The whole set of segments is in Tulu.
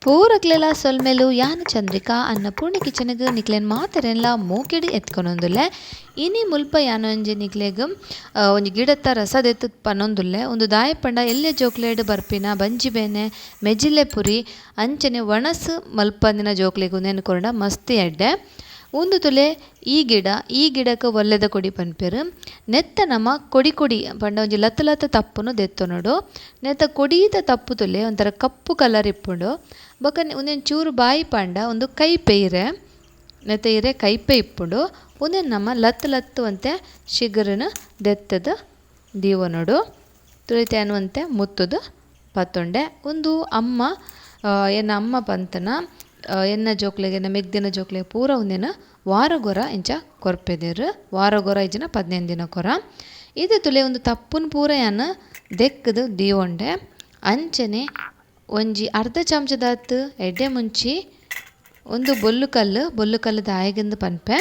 ಪೂರಕ್ಲೆಲ ಸೊಲ್ಮೆಲು ಯಾನ್ ಚಂದ್ರಿಕಾ ಅನ್ನಪೂರ್ಣಿ ಕಿಚನ್ಗ್ ನಿಕ್ಲೆನ್ ಮಾತೆರೆನ್ಲ ಮೋಕೆಡ್ ಎತ್ಕೊನೊಂದುಲ್ಲೆ. ಇನಿ ಮುಲ್ಪ ಯಾನೊಂಜಿ ನಿಕ್ಲೆಗ್ ಒಂಜಿ ಗಿಡತ್ತ ರಸ ದೆತ್ತ್ ಪನೊಂದುಲ್ಲೆ. ಉಂದು ದಾಯೆ ಪಂಡ ಎಲ್ಯ ಜೋಕ್ಲೆಡ್ ಬರ್ಪಿನ ಬಂಜಿ ಬೇನೆ, ಮೆಜಿಲೆ ಪುರಿ ಅಂಚನೆ ಒಣಸ್ ಮಲ್ಪಂದಿನ ಜೋಕ್ಲೆಗ್ ಉಂದೆನ್ ಕೊರ್ಂಡ ಮಸ್ತ್ ಎಡ್ಡೆ. ಉಂದು ತುಲೆ ಈ ಗಿಡ, ಈ ಗಿಡಕ್ ಒಲ್ಲೆದ ಕೊಡಿ ಪನ್ಪೆರ್. ನೆತ್ತ ನಮ ಕೊಡಿ ಕೊಡಿ ಪಂಡ ಒಂಜಿ ಲತ್ತ್ ಲತ್ತ್ ತಪ್ಪುನು ದೆತ್ತೊನೊಡು. ನೆತ್ತ ಕೊಡೀತ ತಪ್ಪು ತುಲೆ ಒಂಥರ ಕಪ್ಪು ಕಲರ್ ಇಪ್ಪುಂಡು. ಬೊಕ ಉಂದೆನ್ ಚೂರು ಬಾಯಿ ಪಂಡ ಉಂದು ಕೈಪೆ ಇರೆ, ನೆತ್ತ ಇರೆ ಕೈಪೆ ಇಪ್ಪುಂಡು. ಉಂದೆನ್ ನಮ ಲತ್ತ್ ಲತ್ತ್ ಒಂತೆ ಶಿಗರುನು ದೆತ್ತದ್ ದೀವೊನೊಡು. ತುಳಿತೆ ಯಾನ್ ಒಂತೆ ಮುತ್ತುದು ಪತ್ತೊಂಡೆ. ಉಂದು ಅಮ್ಮ ಎನ್ನ ಅಮ್ಮ ಪಂತನ ಎನ್ನ ಜೋಕ್ಲೆಗ್ ಎನ್ನ ಮೆಗ್ದಿನ ಜೋಕ್ಲೆಗ್ ಪೂರ ಉಂದೆನ್ ವಾರಗೊರ ಇಂಚ ಕೊರ್ಪೆದೆರ್. ವಾರಗೊರ ಇಜ್ಜಿಂಡ 15 ದಿನಕೊರ. ಇದು ತುಲೆ ಉಂದು ತಪ್ಪುನು ಪೂರ ಯಾನ್ ದೆಕ್ಕುದು ದೀವೊಂಡೆ. ಅಂಚನೆ ಒಂಜಿ ಅರ್ಧ ಚಮಚದಾತ್ ಎಡ್ಡೆ ಮುಂಚಿ, ಒಂದು ಬೊಲ್ಲುಕಲ್ಲು, ಬೊಲ್ಲುಕಲ್ಲು ದಾಯೆಗಂದು ಪನ್ಪೆ.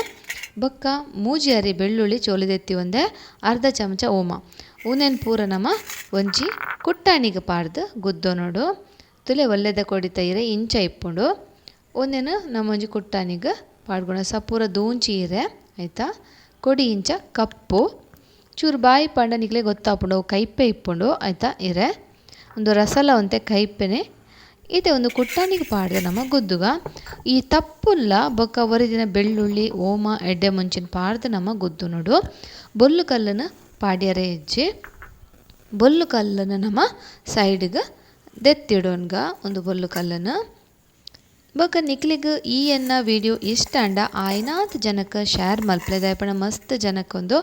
ಬೊಕ್ಕ ಮೂಜಿ ಅರಿ ಬೆಳ್ಳುಳ್ಳಿ ಚೋಲಿದೆತ್ತಿ ಒಂದೆ, ಅರ್ಧ ಚಮಚ ಓಮ. ಉಂದೆನ್ ಪೂರ ನಮ ಒಂಜಿ ಕುಟ್ಟಾಣಿಗ್ ಪಾಡ್ದ್ ಗುದ್ದೊನೊಡು. ತುಲೆ ಒಲ್ಲೆದ ಕೊಡಿತ ಇರೆ ಇಂಚ ಇಪ್ಪುಂಡು. ಉಂದೆನ್ ನಮ ಒಂಜಿ ಕುಟ್ಟಾಣಿಗ್ ಪಾಡ್ಕೊಣ. ಸಪೂರ ದೂಂಚಿ ಇರೆ ಆಯ್ತಾ ಕೊಡಿ ಇಂಚ ಕಪ್ಪು. ಚೂರು ಬಾಯಿ ಪಾಂಡ ನಿಕ್ಲೆ ಗೊತ್ತಾಪುಂಡು ಅವು ಕೈಪೆ ಇಪ್ಪುಂಡು ಆಯ್ತಾ ಇರೆ. ಉಂದು ರಸಲ ಒಂತೆ ಕೈಪೆನೆ. ಇತ್ತೆ ಒಂದು ಕುಟ್ಟಾಣಿಗ್ ಪಾಡ್ದ್ ನಮ ಗುದ್ದುಗ. ಈ ತಪ್ಪುಲ್ಲ ಬೊಕ್ಕ ಒರಿದಿನ ಬೆಳ್ಳುಳ್ಳಿ, ಓಮ, ಎಡ್ಡೆ ಮುಂಚಿನ ಪಾಡ್ದ್ ನಮ ಗುದ್ದುನೊಡು. ಬೊಲ್ಲು ಕಲ್ಲುನು ಪಾಡ್ಯರೆ ಇಜ್ಜಿ. ಬೊಲ್ಲು ಕಲ್ಲುನು ನಮ ಸೈಡ್ಗ್ ದೆತ್ತಿಡೊನ್ಗ ಉಂದು ಬೊಲ್ಲು ಕಲ್ಲುನು. ಬೊಕ್ಕ ನಿಕ್ಲೆಗ್ ಈ ಎನ್ನ ವಿಡಿಯೋ ಇಷ್ಟ ಆಂಡ ಆಯಿನಾತ್ ಜನಕ್ ಶೇರ್ ಮಲ್ಪುಲೆ. ದಾಯೆ ಪಂಡ ಮಸ್ತ್ ಜನಕ್ ಉಂದು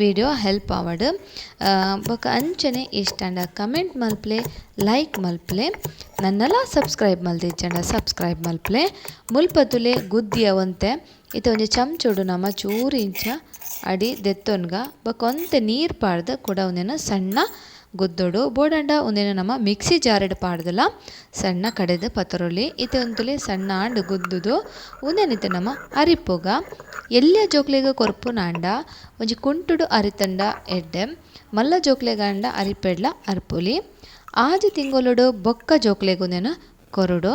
ವಿಡಿಯೋ ಹೆಲ್ಪ್ ಆವಡ್. ಬೊಕ್ಕ ಅಂಚನೆ ಇಷ್ಟ ಆಂಡ ಕಮೆಂಟ್ ಮಲ್ಪುಲೆ, ಲೈಕ್ ಮಲ್ಪುಲೆ. ನನ್ನಲ ಸಬ್ಸ್ಕ್ರೈಬ್ ಮಲ್ದಿಜ್ಜಂಡ ಸಬ್ಸ್ಕ್ರೈಬ್ ಮಲ್ಪುಲೆ. ಮುಲ್ಪ ತುಲೆ ಗುದ್ದಿಯ ಒಂತೆ ಇತ್ತೆ ಒಂಜಿ ಚಮಚೊಡು ನಮ ಚೂರು ಇಂಚ ಅಡಿ ದೆತ್ತೊನ್ಗ. ಬೊಕ್ಕ ಒಂತೆ ನೀರ್ ಪಾಡ್ದ್ ಕುಡ ಉಂದೆನ್ ಸಣ್ಣ ಗುದ್ದೊಡು. ಬೋಡಂಡ ಉಂದೆನ್ ನಮ ಮಿಕ್ಸಿ ಜಾರ್ಡ್ ಪಾಡ್ದಲ ಸಣ್ಣ ಕಡೆದ್ ಪತೊರೊಲಿ. ಇತ್ತೆ ಒಂತುಲೆ ಸಣ್ಣ ಆಂಡ್ ಗುದ್ದುದು. ಉಂದೆನ್ ಇತ್ತೆ ನಮ ಅರಿಪುಗ. ಎಲ್ಯ ಜೋಕ್ಲೆಗ್ ಕೊರ್ಪುನಾಂಡ ಒಂಜಿ ಕುಂಟುಡು ಅರಿತಂಡ ಎಡ್ಡೆ. ಮಲ್ಲ ಜೋಕ್ಲೆಗಾಂಡ ಅರಿಪೆಡ್ಲ ಅರ್ಪೊಲಿ. ಆಜಿ ತಿಂಗೊಲುಡು ಬೊಕ್ಕ ಜೋಕ್ಲೆಗ್ ಉಂದೆನ್ ಕೊರೊಡು.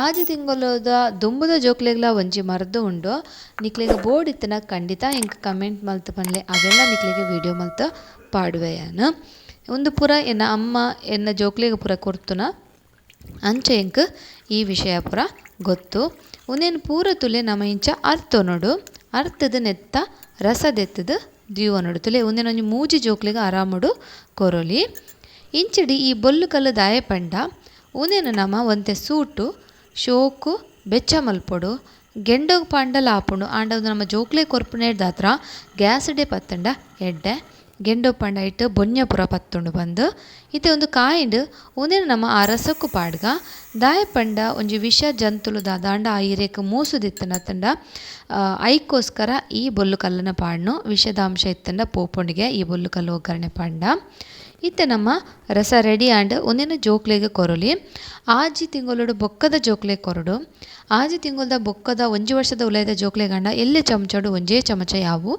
ಆಜಿ ತಿಂಗೊಲುದ ದುಂಬುದ ಜೋಕ್ಲೆಗ್ಲ ಒಂಜಿ ಮರ್ದ್ ಉಂಡು. ನಿಕ್ಲೆಗ್ ಬೋರ್ಡ್ ಇತ್ತಿನ ಖಂಡಿತ ಎಂಕ್ ಕಮೆಂಟ್ ಮಲ್ತ್ ಪನ್ಲೆ. ಅವೆಲ್ಲ ನಿಕ್ಲೆಗ್ ವಿಡಿಯೋ ಮಲ್ತ್ ಪಾಡುವೆ ಯಾನ್. ಉಂದು ಪೂರ ಎನ್ನ ಅಮ್ಮ ಎನ್ನ ಜೋಕ್ಲೆಗ್ ಪೂರ ಕೊರ್ತುನ. ಅಂಚ ಎಂಕ್ ಈ ವಿಷಯ ಪೂರ ಗೊತ್ತು. ಉಂದೆನ್ ಪೂರ ತುಲೆ ನಮ ಇಂಚ ಅರ್ತೊನೊಡು. ಅರ್ತದ ನೆತ್ತ ರಸ ದೆತ್ತದ್ ದೀವೊನೊಡು. ತುಲೆ ಉಂದೆನ್ ಒಂಜಿ ಮೂಜಿ ಜೋಕ್ಲೆಗ್ ಆರಾಮೊಡು ಕೊರೊಲಿ. ಇಂಚಿಡಿ ಈ ಬೊಲ್ಲು ಕಲ್ಲು ದಾಯೆ ಪಂಡ ಉಂದೆನ್ ನಮ ಒಂತೆ ಸೂಟು ಶೋಕು ಬೆಚ್ಚ ಮಲ್ಪೊಡು. ಗೆಂಡೊಗ್ ಪಾಂಡಲ ಆಪುಂಡು. ಆಂಡ ಉಂದು ನಮ್ಮ ಜೋಕ್ಲೆಗ್ ಕೊರ್ಪುನೆಡ್ದಾತ್ರ ಗ್ಯಾಸ್ ಡೇ ಪತ್ತಂಡ ಎಡ್ಡೆ. ಗೆಂಡೊ ಪಂಡ ಐಟ್ ಬೊನ್ಯ ಪೂರ ಪತ್ತುಂಡು ಬಂದು. ಇತ್ತೆ ಉಂದು ಕಾಯಿಂಡ್ ಉಂದೆನ್ ನಮ ಆ ರಸಕ್ಕು ಪಾಡ್ಗ. ದಾಯೆ ಪಂಡ ಒಂಜಿ ವಿಷ ಜಂತುಲು ದಾದಾಂಡ ಆ ಇರೆಕ್ ಮೂಸುದಿತ್ತಂಡ ಐಕೋಸ್ಕರ ಈ ಬೊಲ್ಲು ಕಲ್ಲುನ ಪಾಡ್ನು. ವಿಷದ ಅಂಶ ಇತ್ತಂಡ ಪೋಪುಂಡಿಗೆ ಈ ಬೊಲ್ಲು ಕಲ್ಲು ಒಗ್ಗರಣೆ ಪಾಂಡ. ಇತ್ತೆ ನಮ್ಮ ರಸ ರೆಡಿ ಆಂಡ್. ಉಂದೆನ್ ಜೋಕ್ಲೆಗ್ ಕೊರೊಲಿ. ಆಜಿ ತಿಂಗೊಲುಡು ಬೊಕ್ಕದ ಜೋಕ್ಲೆಗ್ ಕೊರೊಡು. ಆಜಿ ತಿಂಗೊಲ್ದ ಬೊಕ್ಕದ ಒಂಜಿ ವರ್ಷದ ಉಲಯದ ಜೋಕ್ಲೆಗಾಂಡ ಎಲ್ಯ ಚಮಚೊಡು ಒಂಜೇ ಚಮಚ ಯಾವು.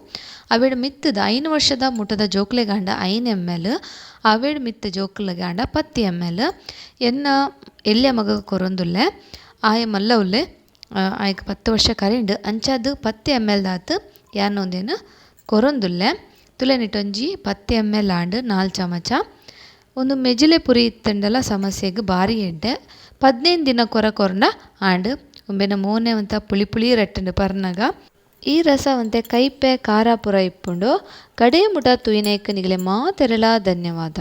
ಅವೆಡ್ ಮಿತ್ತದ 5 ವರ್ಷದ ಮುಟದ ಜೋಕ್ಲೆಗಾಂಡ 5 ಎಮ್ ಎಲ್. ಅವೆಡ್ ಮಿತ್ತ ಜೋಕ್ಲೆಗಾಂಡ 10 ಎಮ್ ಎಲ್. ಎನ್ನ ಎಲ್ಯ ಮಗಗ್ ಕೊರೊಂದುಲ್ಲೆ. ಆಯೆ ಮಲ್ಲ ಉಲ್ಲೆ. ಆಯ್ಕ್ 10 ವರ್ಷ ಕರಿಂಡ್. ಅಂಚಾದ್ 10 ಎಮ್ ಎಲ್ ದಾತ್ ಯಾನ್ ಉಂದೆನ್ ಕೊರೊಂದುಲ್ಲೆ. ತುಲೆನಿಟ್ಟೊಂಜಿ 10 ಎಮ್ ಎಲ್ ಆಂಡ್ 4 ಚಮಚ. ಉಂದು ಮೆಜಿಲೆ ಪುರಿ ಇತ್ತಂಡಲ ಸಮಸ್ಯೆಗ್ ಬಾರಿ ಎಡ್ಡೆ. 15 ದಿನ ಕೊರ ಕೊರ್ಂಡ ಆಂಡ್. ಉಂಬೆನ ಮೋನೆ ಒಂತ ಪುಳಿ ಪುಳಿ ರಟ್ಟಂಡು ಪರ್ನಗ. ಈ ರಸ ಒಂತೆ ಕೈಪೆ ಖಾರ ಪೂರ ಇಪ್ಪುಂಡು. ಕಡೆ ಮುಟ ತೂಯಿನೇಕ್ ನಿಗಲೆ ಮಾತೆರೆಲ ಧನ್ಯವಾದ.